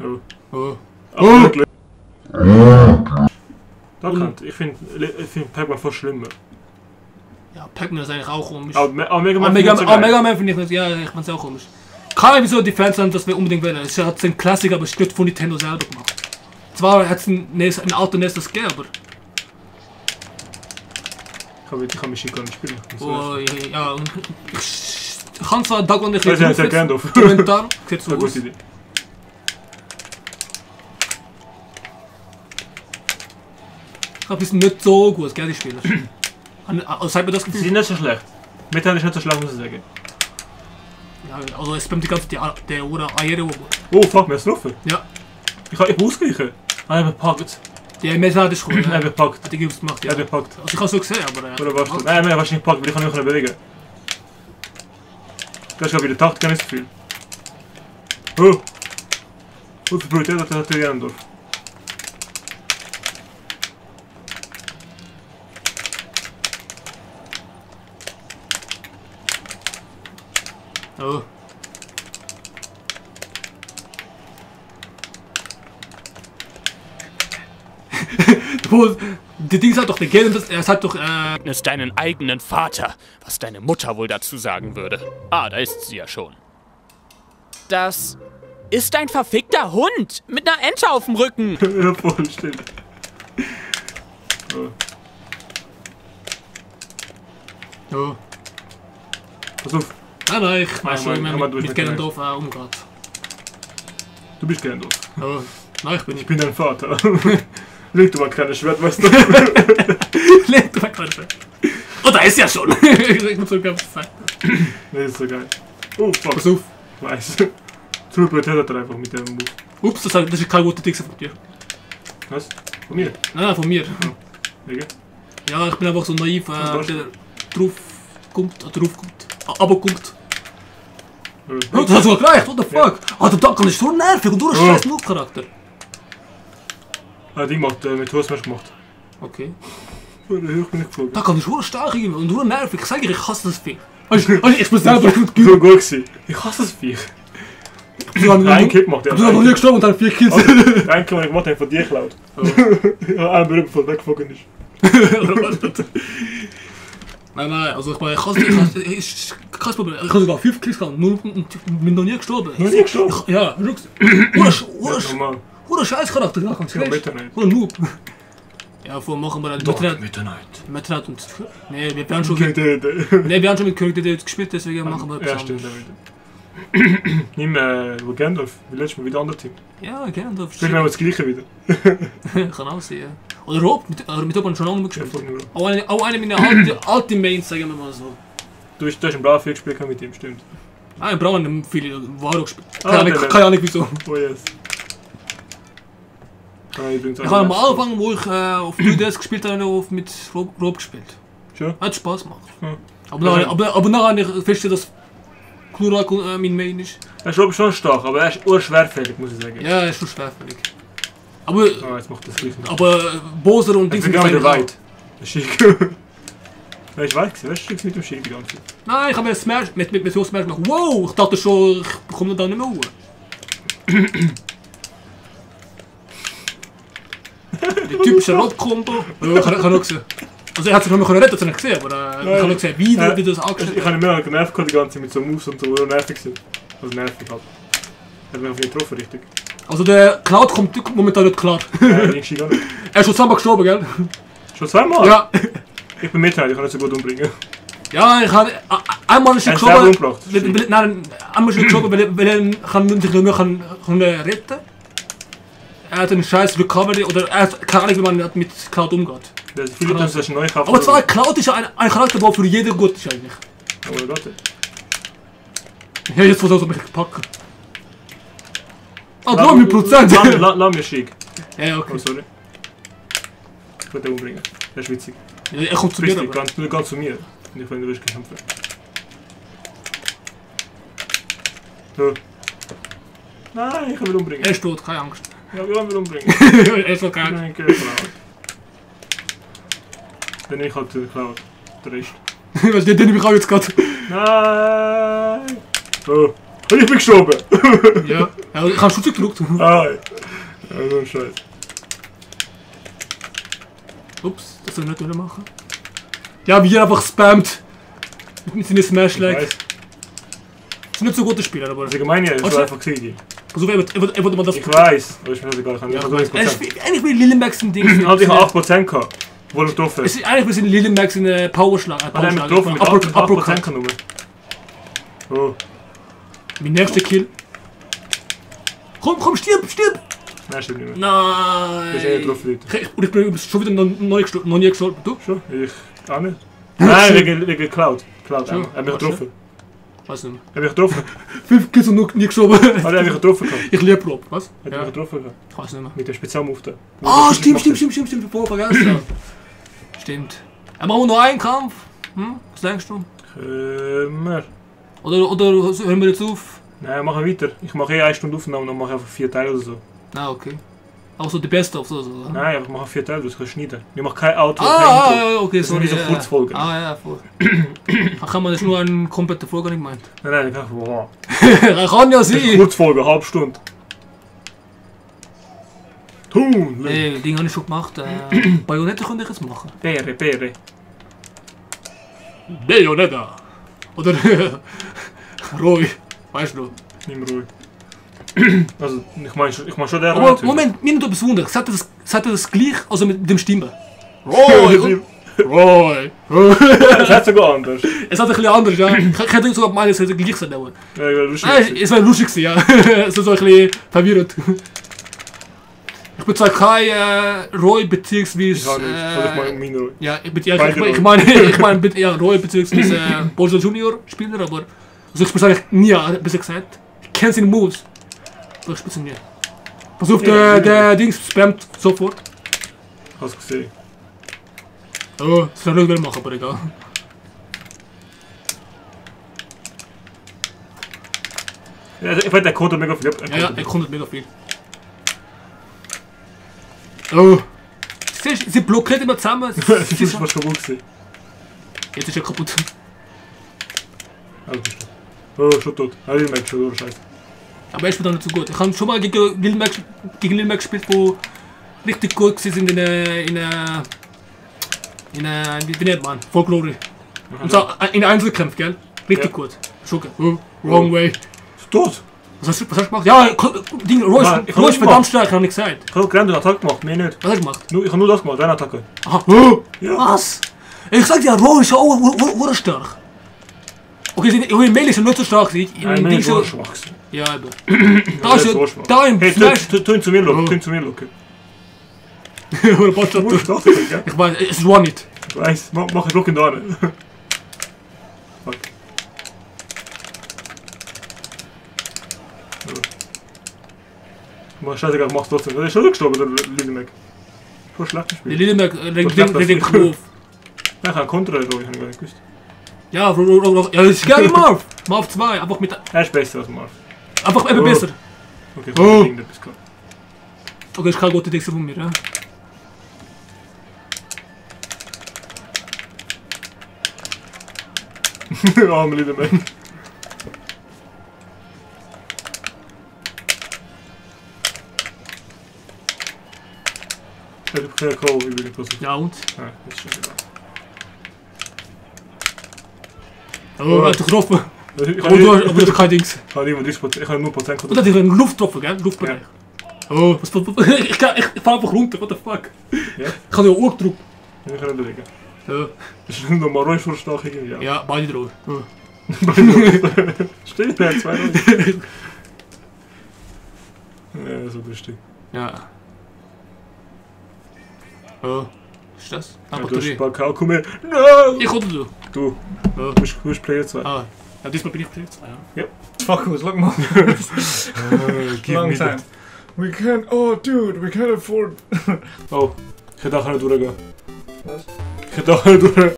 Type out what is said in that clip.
Oh. Wirklich. Da könnte. Ich finde Pac-Man voll schlimmer. Ja, Pac-Man ist eigentlich auch komisch. Aber Mega Man Mega Man finde ich nicht. Ja, ich fand's auch komisch. Keine Ahnung, wieso die Fans dann das wir unbedingt wählen. Es hat ein Klassiker, aber es wird von Nintendo selber gemacht. Zwar hat es ein alter NES das gegeben, aber... Ich kann mich gar nicht spielen. Oh, ja, und ich kann zwar da gar nicht drauf. Kommentar. Sieht so aus. Idee. Ich glaube, die sind nicht so gut, gell, die Spieler. Also, sagt mir das Gefühl? Sie sind nicht so schlecht. Metal ist nicht so schlecht, muss ich sagen. Ja, also es spammt die ganze Zeit der oder Eier. Oh fuck, mir ist drauf. Ja. Ich muss ausgleichen. Ah, ich habe gepackt. Die Metal ist cool. Ich habe gepackt. Die Gips gemacht, ja. Ich habe gepackt. Also ich habe es so gesehen, aber... Oder was? Nein, ich habe nicht gepackt, weil ich kann mich nicht bewegen. Das ist glaube ich der Takt, gar nicht so viel. Oh! Wie viel Priorität hat der Jendorf? Oh. Der Ding sagt doch, der Geld, er sagt doch, Ist deinen eigenen Vater, was deine Mutter wohl dazu sagen würde. Ah, da ist sie ja schon. Das ist ein verfickter Hund mit einer Ente auf dem Rücken. Ja, voll still. Oh. Oh. Pass auf. Nein, ich weiß schon, wie man mit Ganondorf umgeht. Du bist Ganondorf. Oh. Nein, ich bin Ich nicht. bin dein Vater. Leg du mal keine Schwert, weißt du? Leg du mal keine Schwert. Oh, da ist ja schon! Ich muss so ganz Zeit. Nee, ist so geil. Oh, fuck. Pass auf. Ich weiß. Zu viel Priorität hat er einfach mit dem Move. Ups, das ist kein guter Ding von dir. Was? Von mir? Nein, von mir. Wegen? Ja, ich bin einfach so naiv, der drauf kommt. Aber kommt. Oh, das hat sogar gereicht, what the fuck? Alter, da kann ich so nervig und du hast scheiß Noob-Charakter. Ah, die macht mit Toastmash gemacht. Okay. Hoch bin ich geflogen. Da kann ich so stark gehen und du nervig. Ich sage dir, ich hasse das Vieh. Ich bin selber gut So gut gewesen. Ich hasse das Viech. Ein Kick macht er. Du hast noch nie gestorben und dann 4 Kills. Ein Kick, den ich gemacht habe, von dir geklaut. Ja, ein Berühmt von weggeflogen ist. Nein, also ich meine, ich kann Problem. Ich habe sogar 5 Kills gehabt und bin noch nie gestorben. Noch nie gestorben? Ja, wirklich. Normal. Oder Scheißcharakter, ja, ganz Ja, schlecht. Midnight. Oder Noob. Ja, vorher machen wir dann Midnight. und... Nee, wir haben schon mit König gespielt, deswegen machen wir Ja, etwas stimmt. anderes. Nimm Gandalf, wie letztes Mal wieder ein anderes Team. Ja, gerne. Vielleicht nehmen wir das gleiche wieder. Kann auch sein, ja. Oder Rob, mit Rob haben wir schon lange gespielt. Ja, voll Auch eine meiner alten Mains, sagen wir mal so. Du hast einen Brav gespielt mit ihm, stimmt. Ah, wir brauchen viele Varo gespielt. Ah, Keine Ahnung wieso. Oh yes. Ich habe am Anfang, wo ich auf 3DS gespielt habe, noch mit Rob gespielt. Schon? Hat Spaß gemacht. Ja. Aber nachher habe ich festgestellt, dass Klurak mein Main ist. Er ist schon stark, aber er ist urschwerfällig, muss ich sagen. Ja, er ist schon schwerfällig. Aber, Oh, jetzt macht das gleich nicht. aber Bowser und Jetzt Dings sind wir wieder auch. weit. Das ist schick. Ja, ich weiß, weißt du, mit dem Schick die ganze Zeit. Nein, ich habe Smash, mit so Smash gemacht. Wow, ich dachte schon, ich bekomme da nicht mehr hoch. Die typische Rob-Kombo. Ja, ich habe auch gesehen. Also er hat sich noch retten, das habe ich gesehen, aber ich habe auch gesehen, wie das angestellt Ich habe nicht mehr genervt die ganze Zeit mit so Moves und so, die nervig sind. Also nervig halt. Hat mich auf nicht getroffen, richtig. Also der Cloud kommt momentan nicht klar. Nein, ich gar nicht. Er ist schon zweimal gestorben, gell? Schon zweimal? Ja. Ich bin Midnight, ich kann nicht so gut umbringen. Ja, ich habe... Einmal ist er Hast du selber gestorben... umgebracht? Nein, einmal ist er gestorben, weil er sich nicht mehr kann retten. Er hat einen scheiß Recovery, oder er hat keine Ahnung, wie man mit Cloud umgeht. Viele tun das neu kaufen. Aber zwar, Cloud ist ja ein Charakter, der für jeden gut ist eigentlich. Oh Gott. Ja, jetzt muss er mich packen. Ah, 9%! Lass mir schick. Ja, okay. Oh, sorry. Ich will den umbringen. Das ist witzig. Ja, er kommt zu mir, aber... Nur ganz zu mir. Und ich will ihn richtig kämpfen. So. Nein, ich will ihn umbringen. Er ist tot, keine Angst. Ja, wir wollen ihn umbringen. Er ist noch krank. Nein, Cloud. Dann ich halt Cloud. Der Rest. Was, den nehme ich auch jetzt gerade. Nein! Oh. Ich bin gestorben! Ja. Ja, ich habe Schutz gedruckt. Ah, ja, so ein Scheiß. Ups, das soll ich nicht wieder machen. Ja, wie er einfach spammt. Mit seinen Smash-Like. Ich weiß. Ist nicht so gute Spieler, aber. Das ist gemein, ja, das Also- war einfach gesehen. Also, er wird immer das. Ich weiß, aber ich bin egal, ich habe Ja, nur ich weiß. 1%. Eigentlich will Lillenberg ein Ding. Halt, ich habe 8% gehabt, wo du getroffen Es hast. ist eigentlich ein bisschen Lillenberg ein Powerschlag. Hat er mich getroffen mit 8% genommen. Oh, Mein nächster Kill. Komm, stirb! nein, stimmt nicht mehr. Nein! Du bist eh getroffen, Leute. Und ich bin schon wieder noch nie gestorben. Du? Schon? Ich auch nicht. Nein, wegen Cloud. Cloud, Schon? er hat mich getroffen. Weiß nicht mehr. Er hat mich getroffen. 5 Kills und noch nie gestorben. Ah, er hat mich getroffen gehabt. Ich liebe Rob. Was? Er hat mich getroffen gehabt. Ich weiß nicht mehr. Mit dem Spezialmove da. Ah, stimmt. Bevor vergessen. Stimmt. Machen wir noch einen Kampf? Was denkst du? Mehr. Oder hören wir jetzt auf? Nein, machen wir weiter. Ich mache eh 1 Stunde Aufnahme und dann mache ich einfach 4 Teile oder so. Ah, okay. Auch so die Beste auf so. Oder? Nein, ich mache 4 Teile, das kann ich schneiden. Ich mache kein Outro, Ah, kein Intro. ja, okay, Das sind sorry. wie so Kurzfolgen. Ah, ja, voll. Ach, kann man das nur eine komplette Folge nicht meint? Nein, ich kann wow. Kann ja Das ist sein. Kurzfolge, halbe Stunde. Tun! Ey, Ding habe ich schon gemacht. Bayonetta könnte ich jetzt machen. Beere. Bayonetta. Oder Roy. Weißt du? Nimm ruhig. Also, ich meine schon der Aber natürlich. Moment, mir nicht etwas wundern. Sagt er das gleich, also mit dem Stimme? Roy! Roy! Das hat sogar anders. Es hat ein bisschen anders, ja. Ich hätte sogar gemeint, es hätte gleich sein sollen. Ja, lustig. Nein, es wäre lustig gewesen, ja. Es ist so ein bisschen verwirrend. Ich bin zwar kein Roy beziehungsweise. Ich habe nicht. Ich meine Minero. Ja, Beide ich meine ja, Roy beziehungsweise Bojo Junior Spieler, aber also ich spiele eigentlich nie, besser gesagt. Ich kenne seine Moves. Aber ich spiele sie nie. Pass auf, der Dings spammt sofort. Hast du gesehen? Oh, das soll ich nicht machen, aber egal. Ja, ich weiß, der Code hat mega viel. Ja, er konnte mega viel. Oh. Siehst du, sie blockiert immer zusammen. Das ist fast kaputt gewesen. Jetzt ist er kaputt. Also bist du. Oh, schon tot. Ah, ich merke schon, oh Scheiße. Aber er spielt auch nicht so gut. Ich habe schon mal gegen Lilmerk gespielt, wo richtig gut war wie nennt man? Folklore. Und so in Einzelkämpfen, gell? Richtig Ja. gut. Schon gut. Oh, wrong way. Ist tot? Was hast du gemacht? Ja, Ding, Roy Nein, ich ist hab nicht verdammt stark, ich habe nicht gesagt. Ich habe gerannt und Attacke gemacht, mehr nicht. Was hast du gemacht? Ich habe nur das gemacht, deine Attacke. Aha. Oh, Ja. was? Ich sag dir, Roy ist ja auch stark. Okay, in Mail ist er nicht so stark. Nein, In mehr Ding ist so. so schwach. Ja, eben. Da ist ja. Da im Hey, Fleisch. tu ihn zu mir Oh. locken, tu ihn zu mir locken. Oder Botschafter. Du musst doch, gell? Ich weiß, es ist One-Hit. Ich weiß, mach ich locken da nicht. Fuck. Mach scheißegal, ich mach's trotzdem. Der ist schon gestorben, der Lillemek. Voll schlecht Der gespielt. Lilleberg regt den Kopf. Nein, ich habe Kontra, ich habe gar nicht gewusst. Ja, ja, das ist geil, Marv. Marv 2, einfach mit. Er ist besser als Marv. Einfach eben Oh. besser. Okay, ich Oh. habe etwas gehabt. Okay, ist keine gute Idee von mir, ja. Arme Lillemek. Ich habe keine K.O. übrigens. Was ist? Ja, und? Nein, das ist schon egal. Oh, er hat getroffen. Ich Aber du hast kein Dings. habe nur 30%. Und er hat dich in den Luft getroffen, gell? Luftbereich. Oh, was. Ich fahr einfach runter, what the fuck? Ja. Ich habe ja auch gedrückt. Ich kann nicht bewegen. Ja, Das ist nur mal ruhig stark irgendwie. Ja. ja, beide drauf. Oh. Stimmt, ja, 2 Leute. Ja, so lustig. Ja. Oh, was ist das? Ah, Ja, du Batterie. hast Bakau, komm her. No! Ich oder du? Du, Oh. du bist Player 2. Ah, ja, diesmal bin ich Player 2, ja. Fuck us, look more. Long time. We can't, oh dude, we can't afford. Oh, ich hätte auch nicht durchgehen. Was? Ich hätte auch nicht durchgehen.